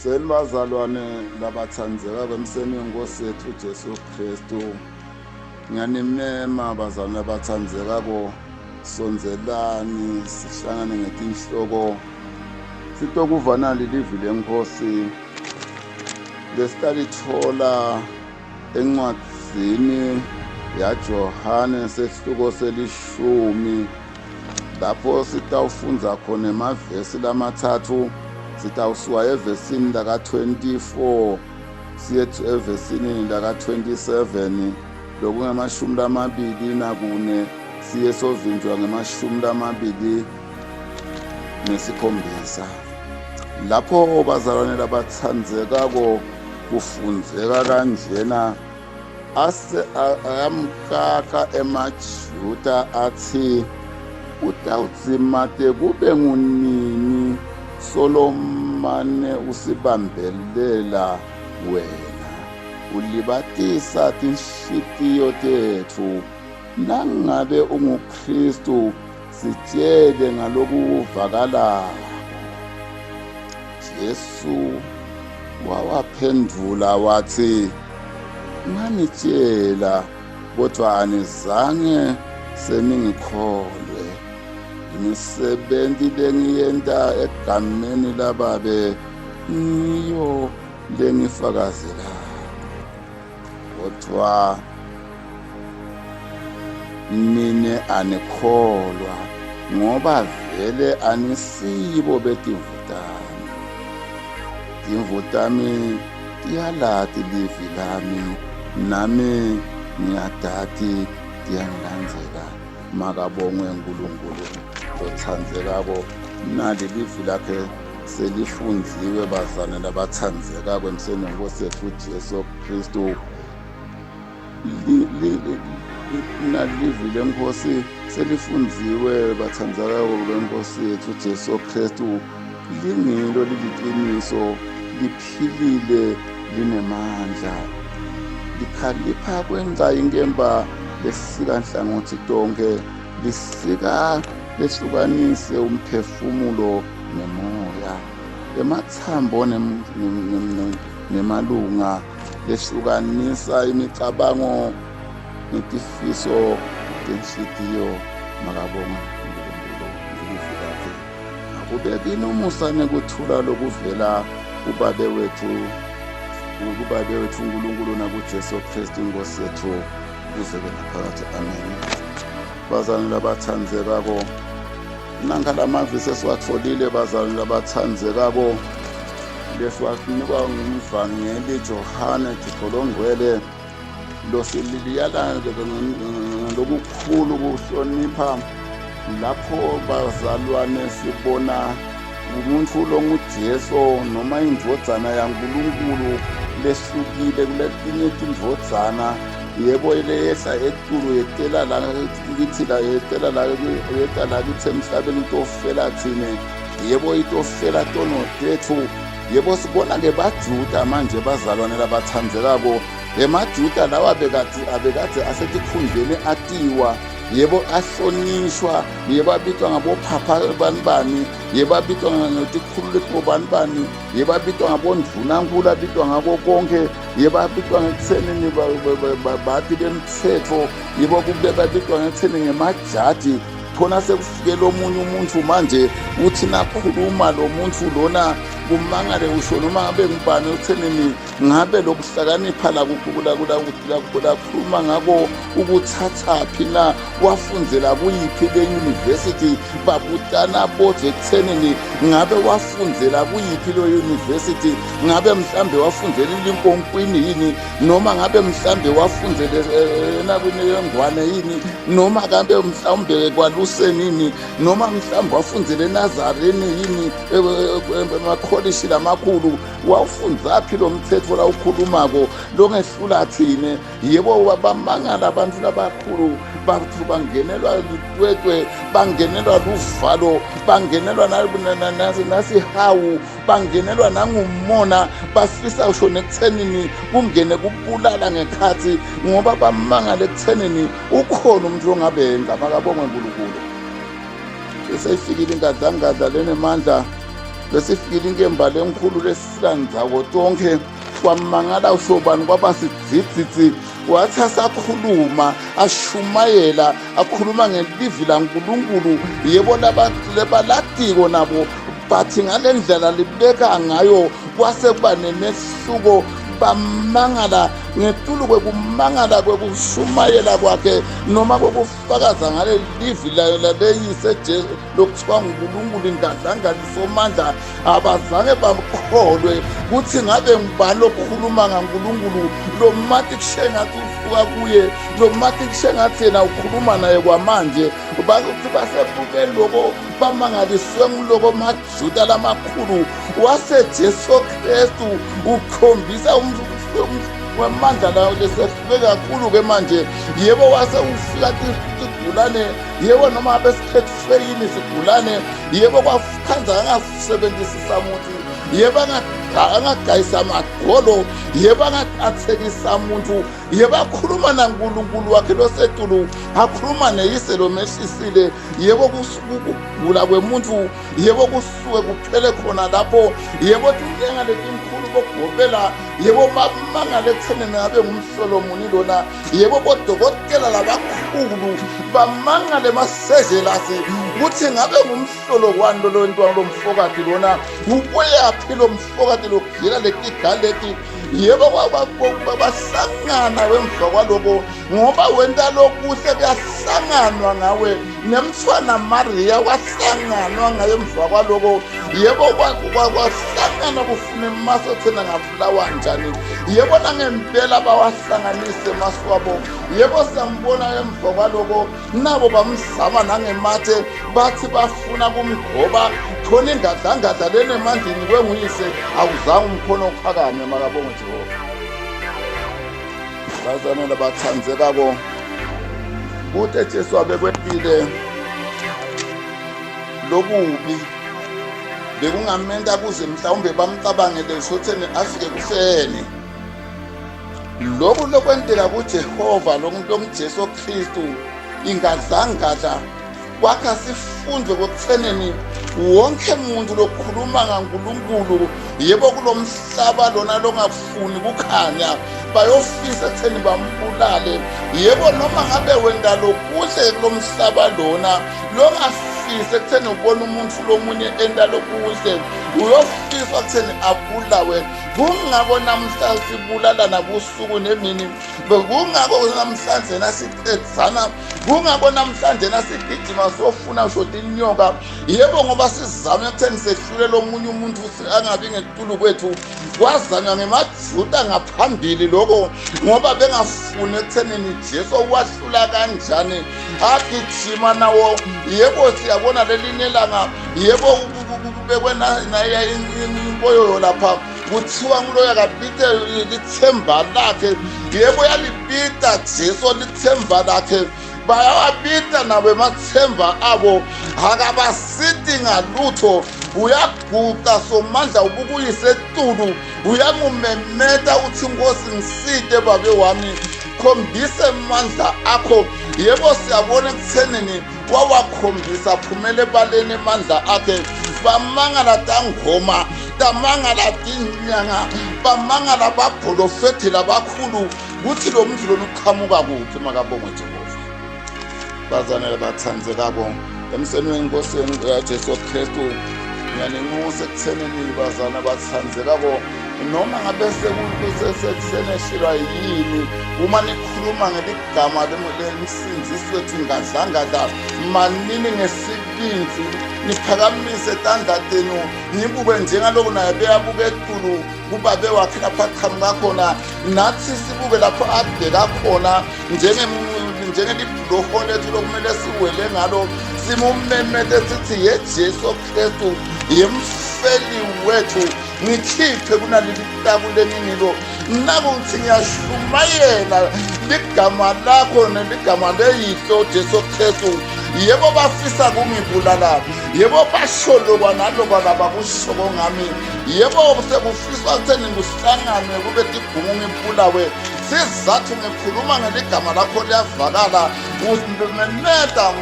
Seni bazalwane labathandzeka kwemseni wenkosi yethu Jesu Kristu. Ngiyanimema bazalwane abathandzekako, sondzelani sihlangane ngetinhloko sitokuva nali livi lenkosi lesitalithola encwadzini yaJohane sehluko selishumi lapho sitawufundza khona emavesi lamathathu. Sitawusuka evesini laka-24 siye evesini laka-27, lokungemashumi lamabili nakune siye sovinjwa ngemashumi lamabili nesikhombisa. Lapho bazalwane labathandzekako kufundzeka kanjena: ase ayamkaka emaJuda athi, utawudzimate kube ngunini solomane usibambelela wena, ulibatisa tinhlitiyo tetfu? Nangabe unguKristu, sitshele ngalokuvakalako. Jesu wawaphendvula wathi, nganitshela kodwa anizange seningikholwe. Imisebenti lengiyenta egameni laBabe ngiyo lengifakazelako, kodwa nine anikholwa, ngoba vele anisibo betimvu tami. Timvu tami tiyalati livi lami, nami ngiyadati, tiyangilandzela. Makabongwe uNkulunkulu lothandzekako. Nali livi lakhe selifundziwe, bazalwane labathandzekako emseni wenkosi yethu Jesu Kristu. Nalivi lenkosi selifundziwe, bathandzekako benkosi yethu Jesu Kristu. Lingilo liliqiniso, liphilile, linemandla, likhalipha kwenza inkemba lesika nhlangothi tonke, lisika lehlukanise umphefumulo nemoya, emathambo nemalunga, lehlukanisa imicabango netifiso tenhlitiyo. Makabonga uNkulunkulu ngelivi lakhe. Akube kini umusa nekuthula lokuvela kuBabe wethu, kuBabe wethu uNkulunkulu nakuJesu Kristu iNkosi yethu, kuze kube naphakade. Amen. Bazalwane labathandzekako, nanka lamavi sesiwatfolile, bazalwane labathandzekako, lesiwanikwa ngumvangeli Johane Jikholongwele losililiyala ngalokukhulu kuhlonipha. Lapho bazalwane sibona umuntu longuJesu noma indvodzana yaNkulunkulu lehlukile kuletinye tindvodzana, yebo, leyehla etulu yetela la kithi, la yetela la, yeta la kithi emhlabeni itofela thine, yebo, itofela tono tethu. Yebo, sibona-ke baJuda manje, bazalwane labathandzekako, emaJuda lawa bekadze abekadze asetikhundleni, atiwa, yebo, ahlonishwa, yebo, abitwa ngabophapha bani bani, yebo, abitwa ngetikhulu letibobani bani, yebo, abitwa ngabondvunankulu, abitwa ngako konke, yebo, abitwa ngekuthenini bati bemthetho, yebo, kube babitwa ngekutheni ngemajaji. Khona sekufike lomunye umuntu manje, uthi nakhuluma lo muntu lona kumangale, usho noma ngabe ngubani uthenini, ngabe lokuhlakanipha lakhuluma ngako ukuthathaphi na? Wafundzela kuyiphi le university? Babutana bodwa ekuthenini ngabe wafundzela kuyiphi lo university, ngabe mhlambe wafundzela ilinkonkwini yini, noma ngabe mhlambe wafundzele enakwini yengwane yini, noma ngabe mhlawumbe kwaluseni yini, noma mhlawumbe wafundzele eNazareni yini, emakholishi lamakhulu? Wawufundzaphi lo mthetho lawukhulumako longehlula thine? Yebo, bamangala abantu labakhulu, bathu bangenelwa lutwetwe, bangenelwa luvalo, bangenelwa nasihawu, bangenelwa nangumona, bafisa usho nekuthenini kungene kubulala ngekhathi, ngoba bamangala ekuthenini ukhona umuntu ongabenza. Makabongwe uNkulunkulu. Seyifikile ingadlangadla lenemandla. Besifikile inkemba lenkhulu lesilandzawo tonkhe, kwamangala ushobani kwaba sidzidzidzi. Wathi asakhuluma ashumayela akhuluma ngelivi laNkulunkulu, yebo labalatiko nabo bathi ngale ndlela libeka ngayo kwase kuba nemehluko. Bamangala ngetulu kwekumangala kwekushumayela kwakhe noma kwekufakaza ngale livi laleyise Jesu lokuthiwa nguNkulunkulu ingadlangadla somandla. Abazange bakholwe ukuthi ngabe ngubani lokhuluma ngaNkulunkulu lo mati kushengathi usuka kuye, lo mati kushengathi yena ukhuluma naye kwamanje. Bakuthi basebuke loko bamangaliswe nguloko maJuda lamakhulu. Wase Jesu Kristu ukhombisa wamandla lawo lesehluke kakhulu-ke manje. Yebo, wase ufika tigulane, yebo, noma abesiphethe yini sigulane, yebo, kwakhanza angasebenzisisa muthi, yebo, angagayisa amagolo, yebo, angathekisa muntu, yebo, akhuluma naNkulunkulu wakhe losetulu, akhuluma neyise lomehlisile. Yebo, kugula kwemuntu, yebo, kusuke kuphele khona lapho. Yebo, tinkinga letinkhulu bogobela, yebo, bamangale ekuthenini ngabe ngumhlolo muni lona. Yebo, bodokotela labakhulu bamangale emasejelasi ukuthi ngabe ngumhlolo kwani lolo ntwana lomfokati lona, ubuyaphi lo mfokati logila letiga leti. Yebo, bahlangana wemva kwaloko ngoba wenta lokuhle kuyahlanganwa ngawe nemthwana Maria wahlanganwa ngaye emva kwaloko. Yebo, kwahlangana kufuna emaso thina ngabulawa njani. Yebo, nangempela bawahlanganise emaso wabo. Yebo, siyambona emva kwaloko nabo bamzama nangemathe bathi bafuna kumgoba khona ingadlangadla lenemandleni kwenguyise awuzange umkhono uphakame. Makabonge Jehova. Bazalwane labathandzekako, kute Jesu abekwentile lokubi bekungamenta kuze mhlawumbe bamcabangele usotheni afike kufeni. Lokhu lokwenteka kuJehova longuJesu Kristu ingadlangadla kwakha sifundo kwekutheneni wonke muntu lokhuluma ngaNkulunkulu, yebo, kulomhlaba lona longafuni kukhanya bayofisa ekutheni bambulale. Yebo, noma ngabe wenda lokuhle kulomhlaba lona longafisi ekutheni ubona umuntu lomunye enta lokuhle, uyofiswa ekutheni abulawe. Kungako namhla sibulalana busuku nemini, kungako namhlanje nasicedzana, kungako namhlanje nasigijima sofuna shota inyoka. Yebo, ngoba sizame ekutheni sehlule lomunye umuntu angabi ngetulu kwethu. Kwazanywa ngemaJuda ngaphambili lokho ngoba bengafuni ekuthenini Jesu wahlula kanjani agijima nawo. Yebo, siyabona lelinye ilanga, yebo, kubekwe naye inkoyoyo lapha kuthiwa nguloyo akabite lithemba lakhe. Yebo, yalibita Jesu lithemba lakhe, bayawabita nabo emathemba abo, akabasiti ngalutho. Uyaguqa somandla ubukuyise etulu, uyamumemeta uthi Nkosi ngisite babe wami, khombise amandla akho. Yebo, siyabona ekuthenini wawakhombisa phumele ebaleni amandla akhe. Bamangala tangoma, tamangala tinyanga, bamangala babholofethi labakhulu kuthi lo muntu lona uqhamuka kuphi. Makabongwe Jehova. Bazanele bathandzekako emseni wenkosi yaJesu Kristu, ngiyaninxusa ekuthenini bazana bathandzekako, noma ngabe sekusenehlelwa yini, uma nikhuluma ngeligama lemsindzisi wethu ngadlangadla, manini ngesibindzi, niphakamise tandla tenu, nibuke njengaloku naye beyabuka etulu kubabe wakhe lapho aqhamuka khona, nathi sibuke lapho abheka khona njengelibhuloho lethu lokumele siwele ngalo, simumemete sithi ye Jesu Kristu yemfeli wethu, ngikhiphe kunaleli taku lengingilo. Naku ngithi ngiyashumayela ligama lakho neligama leyihlo Jesu Kristu. Yebo, bafisa kungibulala, yebo, basho lokwa nalokwa labakushoko ngami. Yebo, sekufiswa kutheni kuhlanganwe kube tibhungu ngibulawe. Sizathu ngikhuluma ngeligama lakho liyavakala. Umemeta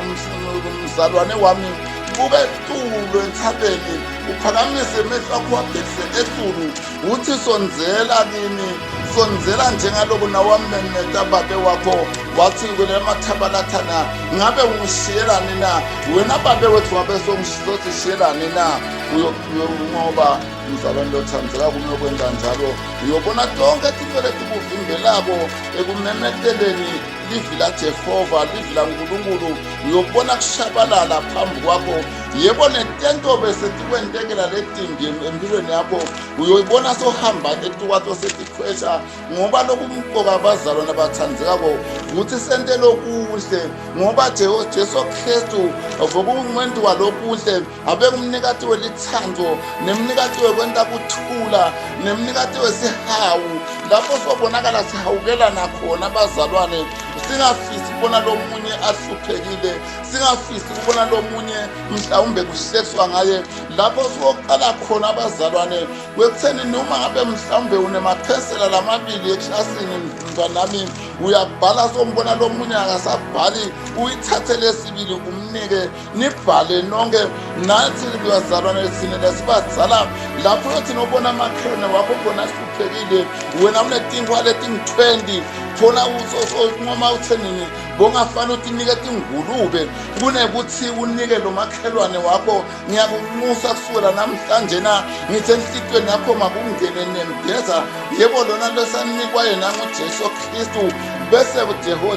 mzalwane wami, buke tulo entsabeni. Uphakamise emehlo akho wabhekise etulu, uthi sondzela kimi, sondzela njengaloku nawamemeta babe wakho wathi kulemathaba lathana, ngabe ungishiyelani na wena babe wethu, wabe sosishiyelani na? Uyonqoba mzalwane lothandzeka kumyokwenza njalo. Uyobona tonke tintfo letikuvimbelako ekumemeteleni livi laJehova, livi laNkulunkulu. Uyobona kushabalala phambi kwakho, yebo, netento bese tikwentekela letimbi empilweni yakho. Uyoyibona sohamba etukwato setikhwesha, ngoba lokumqoka abazalwane abathandzekako ukuthi sente lokuhle, ngoba Jesu Kristu vokungumuntu walokuhle, abengumnikati welithando nemnikati wekwenta kuthula nemnikati wesihawu. Lapho sobonakala sihawukelana khona bazalwane, singafisi kubona lomunye ahluphekile, singafisi kubona lomunye mhlawumbe kuhlekiswa ngaye. Lapho siyoqala khona abazalwane kwekutheni noma ngabe mhlawumbe unemaphesela lamabili eklasini, mntwanami, uyabhala, sombona lomunye akasabhali, uyithathe lesibili umnike, nibhale nonke. Nathi bazalwane thina lesibadzala, lapho uyothi nobona amakhelwane wakho khona ahluphekile, wena unetinkhwa letingu-20, khona uncoma uthenini bongafane utinike tingulube kunekuthi unike lo makhelwane wakho. Ngiyakunxusa kusukela namhlanje na, ngithi enhlitweni yakho makungene nembeza, yebo, lona lesanikwa yena nguJesu Kristu, bese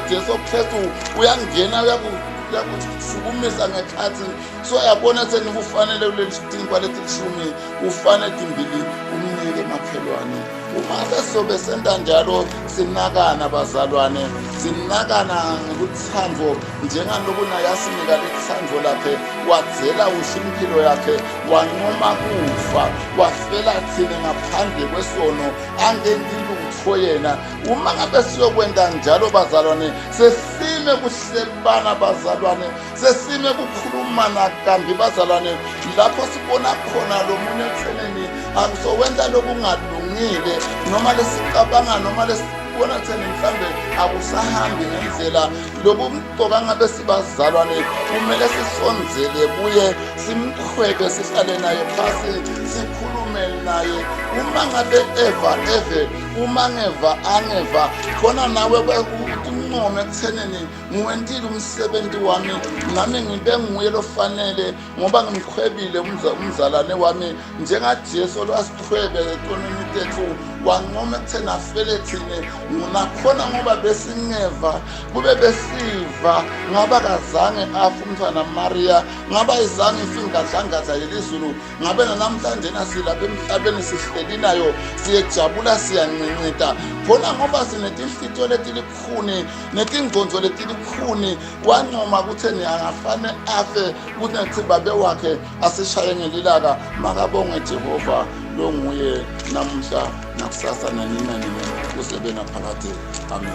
Jesu Kristu uyangena, uyakushukumisa ngekhathi. So yabona seni kufanele kuleli tinkwa letilishumi ufane timbili umnike makhelwane. Uma sesobe senta njalo, sinakana bazalwane, sinakana ngekuthando njengaloku naye asinika lithando lakhe, wadzela usho impilo yakhe, wanqoma kufa, wafela thina ngaphandle kwesono, angenti lutho yena. Uma ngabe siyokwenta njalo bazalwane, sesime kuhlebana bazalwane, sesime kukhulumana kambi bazalwane, lapho sibona khona lo munye ekuthenini akusowenza lokungalungile, noma lesicabanga noma lesibona kutheni mhlambe akusahambi ngendlela lokumcoka, ngabe sibazalwane kumele sisondzele kuye, simkhwebe, sihlale naye phasi, sikhulume naye. Uma ngabe eva eve, uma ngeva angeva, khona nawe uncome ekuthenini ngiwentile umsebenzi wami, nami ngibe nguye lofanele ngoba ngimkhwebile umzalwane wami, njengaJesu lwasikhwebe etonini tethu, wancoma ekutheni afele thine. Nakhona ngoba besingeva, kube besiva ngaba kazange afe umntwana Maria, ngaba izange ife ingadlangadla yelizulu, ngabe nanamhlanje nasilapha emhlabeni sihleli nayo, siyejabula, siyanqincita. Khona ngoba sinetinhlitiyo letilikhuni netingcondvo letilikhuni, wancoma kutheni angafane afe kunethi babe wakhe asishaye ngelilaka. Makabongwe Jehova longuye namuhla nakusasa nanini nanini kuze naphakade. Amen.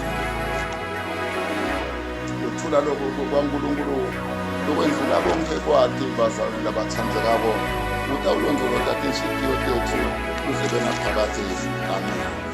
Uthula lokhu kwaNkulunkulu lokwendlula konke kwati, bazalwane labathandzekako, utawulondvolota tinhlitiyo tetfu kuze naphakade. Amen.